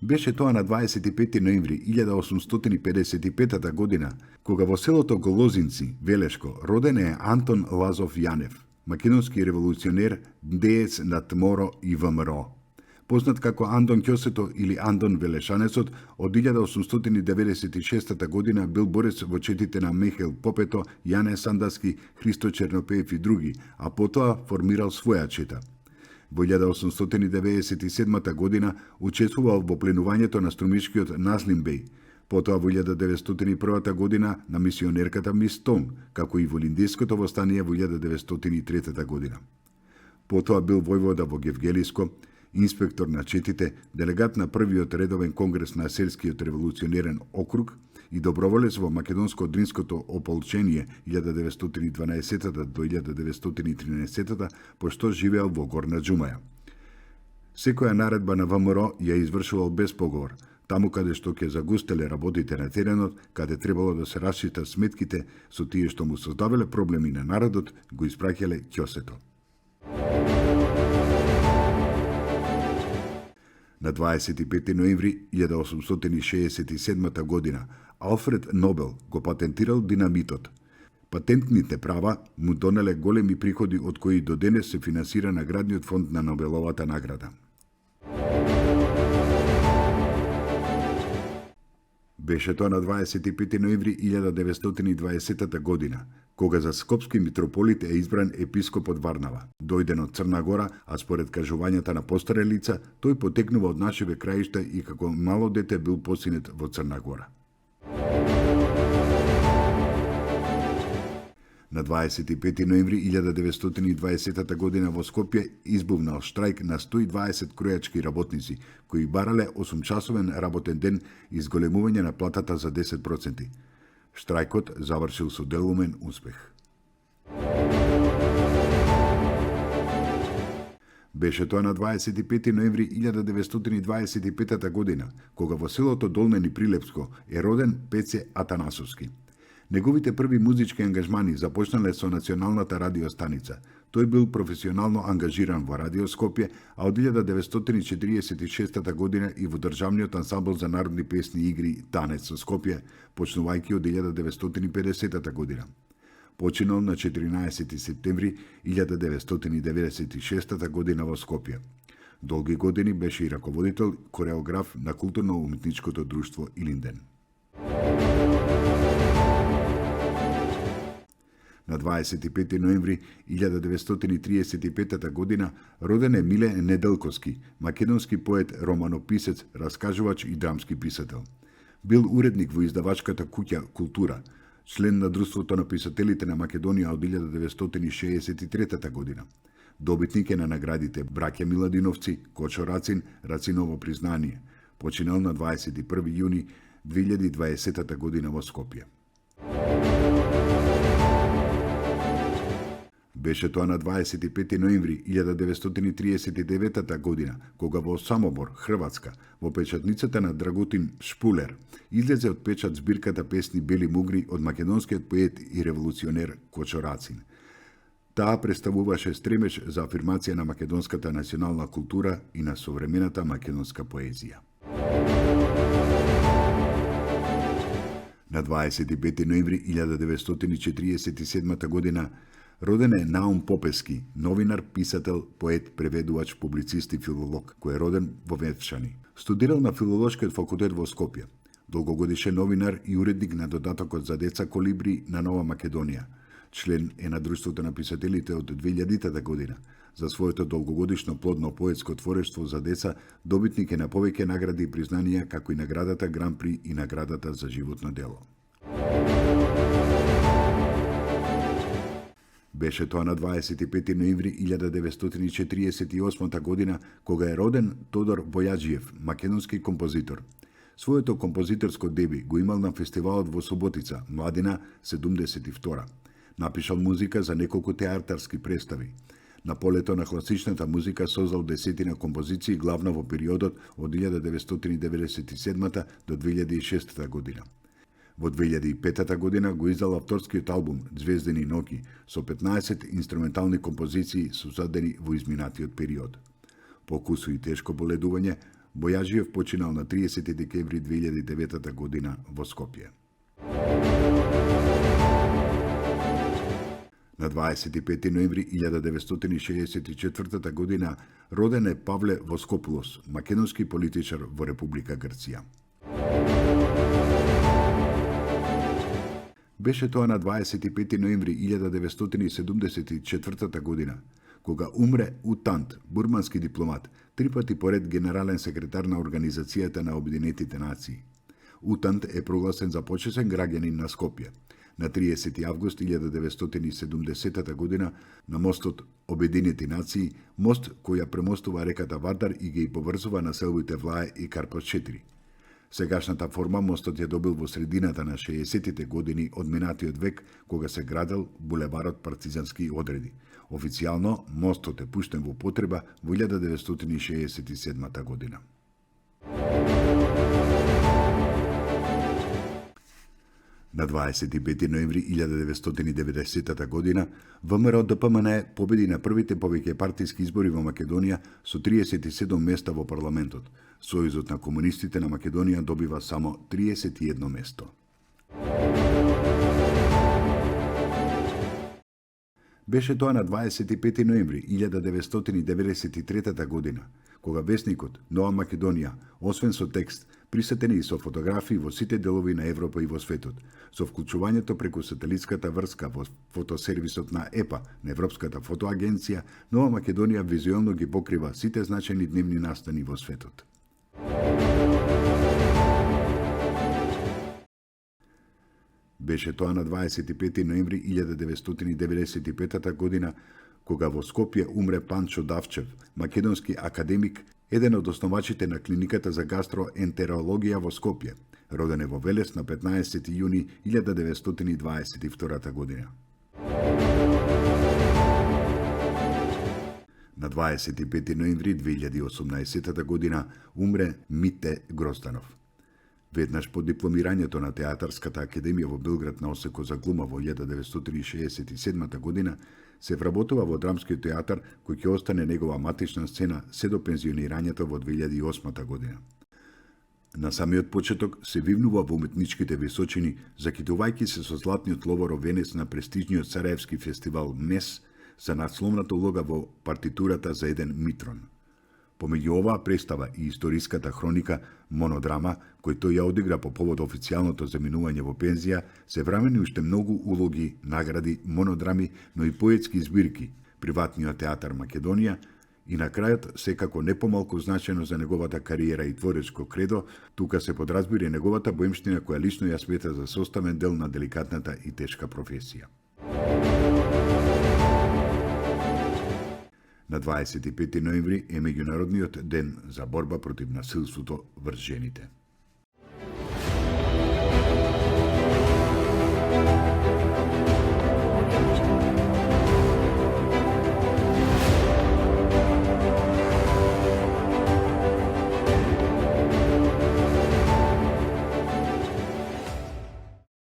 Беше тоа на 25 ноември 1855 година, кога во селото Голозинци, Велешко, роден е Антон Лазов Јанев, македонски револуционер, деец на ТМОРО и ВМРО. Познат како Андон Ќосето или Андон Велешанецот, од 1896 година бил борец во четите на Михаил Попето, Јане Сандаски, Христо Чернопеев и други, а потоа формирал своја чета. Во 1897 година учествувал во пленувањето на струмишкиот Назлим Беј, потоа во 1901 година на мисионерката Мистон, како и во Линдиското востание во 1903 година. Потоа бил војвода во Гевгелиско, инспектор на четите, делегат на првиот редовен конгрес на Селскиот револуционерен округ и доброволец во Македонско-Дринското ополчение 1912 до 1913, пошто живеел во Горна Џумаја. Секоја наредба на ВМРО ја извршувал без поговор, таму каде што ќе загустеле работите на теренот, каде требало да се расчитат сметките со тие што му создавале проблеми на народот, го испраќале Ќосето. На 25 ноември 1867 година Алфред Нобел го патентирал динамитот. Патентните права му донеле големи приходи од кои до денес се финансира наградниот фонд на Нобеловата награда. Беше тоа на 25 ноември 1920 година, кога за скопски митрополит е избран епископот Варнава. Дојден од Црна Гора, а според кажувањата на постаре лица, тој потекнува од нашиве краишта и како мало дете бил посинет во Црна Гора. На 25 ноември 1920 година во Скопје избувнал штрајк на 120 кројачки работници, кои барале 8-часовен работен ден и зголемување на платата за 10%. Штрајкот завршил со делумен успех. Беше тоа на 25 ноември 1925 година, кога во селото Долнени Прилепско е роден Пеце Атанасовски. Неговите први музички ангажмани започнале со националната радиостаница. Тој бил професионално ангажиран во Радио Скопје, а од 1946 година и во Државниот ансамбл за народни песни и игри Танец со Скопје, почнувајќи од 1950 година. Починал на 14 септември 1996 година во Скопје. Долги години беше и раководител, кореограф на културно-уметничкото друштво Илинден. На 25 ноември 1935 година роден е Миле Неделковски, македонски поет, романописец, раскажувач и драмски писател. Бил уредник во издавачката куќа Култура, член на Друштвото на писателите на Македонија од 1963 година. Добитник е на наградите Браќа Миладиновци, Кочо Рацин, Рациново признание. Починал на 21 јуни 2020 година во Скопје. Беше тоа на 25 ноември 1939 година, кога во Самобор, Хрватска, во печатницата на Драгутин Шпулер, излезе од печат збирката песни Бели мугри од македонскиот поет и револуционер Кочо Рацин. Таа представуваше стремеж за афирмација на македонската национална култура и на современата македонска поезија. На 25 ноември 1947 година роден е Наум Попески, новинар, писател, поет, преведувач, публицист и филолог, кој е роден во Ветшани. Студирал на Филолошкиот факултет во Скопје. Долгогодишен новинар и уредник на додатокот за деца Колибри на Нова Македонија. Член е на Друштвото на писателите од 2000 година. За своето долгогодишно плодно поетско творештво за деца, добитник е на повеќе награди и признанија, како и наградата Гран-при и наградата за животно дело. Беше тоа на 25 ноември 1948 година, кога е роден Тодор Бојаджиев, македонски композитор. Своето композиторско деби го имал на фестивалот во Суботица, Младина 72. Напишал музика за неколку театарски представи. На полето на класичната музика создал десетина композиции, главно во периодот од 1997 до 2006 година. Во 2005 година го издал авторскиот албум Звездени ноќи со 15 инструментални композиции создадени во изминатиот период. По кусу и тешко боледување, Бојажиев починал на 30 декември 2009 година во Скопје. На 25 ноември 1964 година роден е Павле Воскопулос, македонски политичар во Република Грција. Беше тоа на 25 ноември 1974 година, кога умре Утант, бурмански дипломат, 3 пати поред генерален секретар на Организацијата на Обединетите нации. Утант е прогласен за почесен граѓанин на Скопје. На 30 август 1970 година на мостот Обединети нации, мост кој ја премостува реката Вардар и ги поврзува населбите Влае и Карпос 4. Сегашната форма мостот ја добил во средината на 60-тите години од минатиот век, кога се градел булеварот Партизански одреди. Официјално, мостот е пуштен во потреба во 1967 година. На 25 ноември 1990 година ВМРО-ДПМН победи на првите повеќе партиски избори во Македонија со 37 места во парламентот. Сојузот на комунистите на Македонија добива само 31 место. Беше тоа на 25 ноември 1993 година, кога весникот Нова Македонија, освен со текст, присетени и со фотографии во сите делови на Европа и во светот, со вклучувањето преку сателитската врска во фотосервисот на ЕПА, на Европската фотоагенција, Нова Македонија визуелно ги покрива сите значајни дневни настани во светот. Беше тоа на 25 ноември 1995 година, кога во Скопје умре Панчо Давчев, македонски академик, еден од основачите на клиниката за гастроентерологија во Скопје. Роден е во Велес на 15 јуни 1922 година. На 25 ноември 2018 година умре Мите Грозданов. Веднаш по дипломирањето на Театарската академија во Белград на осеко за глума во 1967 година, се вработува во драмскиот театар кој ќе остане негова матична сцена се до пензионирањето во 2008 година. На самиот почеток се вивнува во уметничките височини, закитувајќи се со златниот ловоров венец на престижниот Сараевски фестивал МНЕС за надсловната улога во партитурата за еден Митрон. Помеѓу оваа представа и историската хроника монодрама, кој тој ја одигра по повод официјалното заминување во пензија, се врамени уште многу улоги, награди, монодрами, но и поетски збирки, приватниот театар Македонија и на крајот, секако не помалку значено за неговата кариера и творечко кредо, тука се подразбира неговата боемштина која лично ја смета за составен дел на деликатната и тешка професија. На 25 ноември е меѓународниот ден за борба против насилството врз жените.